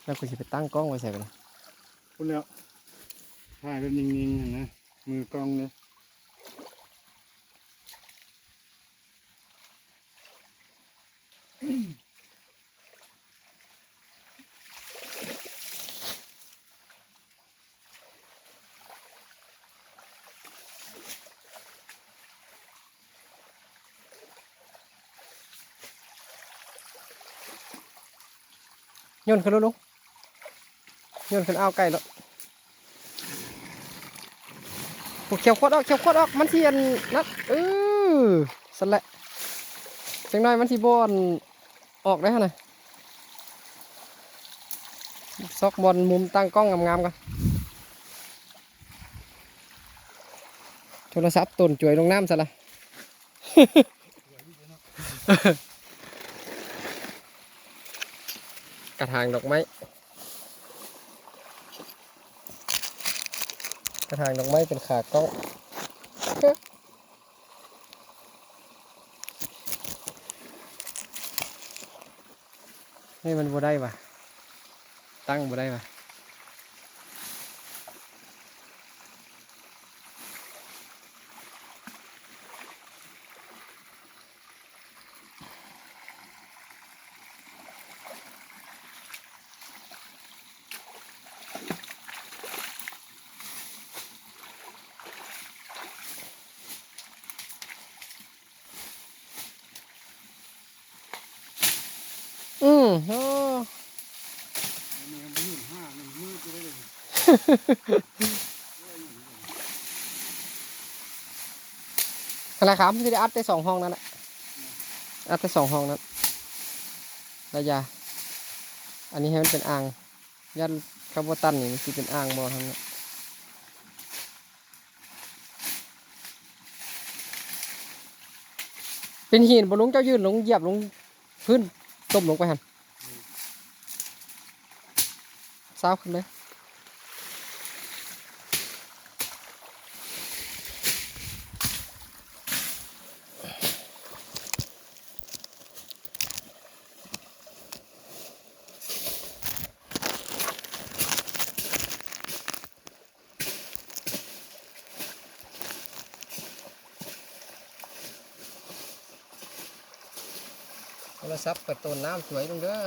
ແລ້ວກູຊິໄປຕັ້ງກ້ອງໄວ້ໃສບັດນີ້? ພຸ້ນແລ້ວ ຖ່າຍແບບນິ່ງໆຫັ້ນນະ ມືກ້ອງເດ້. ໂຍນຂຶ້ນໂລດ ລຸງ ໂຍນຂຶ້ນອ່າວໄກ່ໂລດ. ໂອ້ ຂຽວຂວດອອກ ຂຽວຂວດອອກ ມັນຊິອັນນັ້ນ ເອີ ຊັ້ນແຫຼະ ຈັກໜ້ອຍມັນຊິບໍ່ອັນ ອອກໄດ້ຫັ້ນນະ ຊອກບ່ອນມຸມຕັ້ງກ້ອງງາມໆກ່ອນ. ໂທລະສັບໂຕນຈວຍລົງນ້ຳຊະລະ. ກະຖາງດອກໄມ້ ກະຖາງດອກໄມ້ເປັນຂາກ້ອງ. ເຮີ້ຍ ມັນບໍ່ໄດ້ຫວາ ຕັ້ງບໍ່ໄດ້ຫວາ. ອືມ ໂອ້ ຫັ້ນລະ ຄຳຊິໄດ້ອັດແຕ່ສອງຮ່ອງນັ້ນແຫຼະ ອັດແຕ່ສອງຮ່ອງນັ້ນລະຢາ. ອັນນີ້ໃຫ້ມັນເປັນອ່າງ ຢ້ານເຂົາບໍ່ຕັນນີ້ ມັນຊິເປັນອ່າງບໍ່ທັນເນາະ. ເປັນຫີນບໍ່ລຸງ? ເຈົ້າຍື່ນລົງຢຽບລົງພື້ນ ຕົມລົງໄປຫັ້ນ ຊາວຂຶ້ນເລີຍ. ໂທລະສັບເປີດໂຕນນ້ຳສວຍລົງເດີ.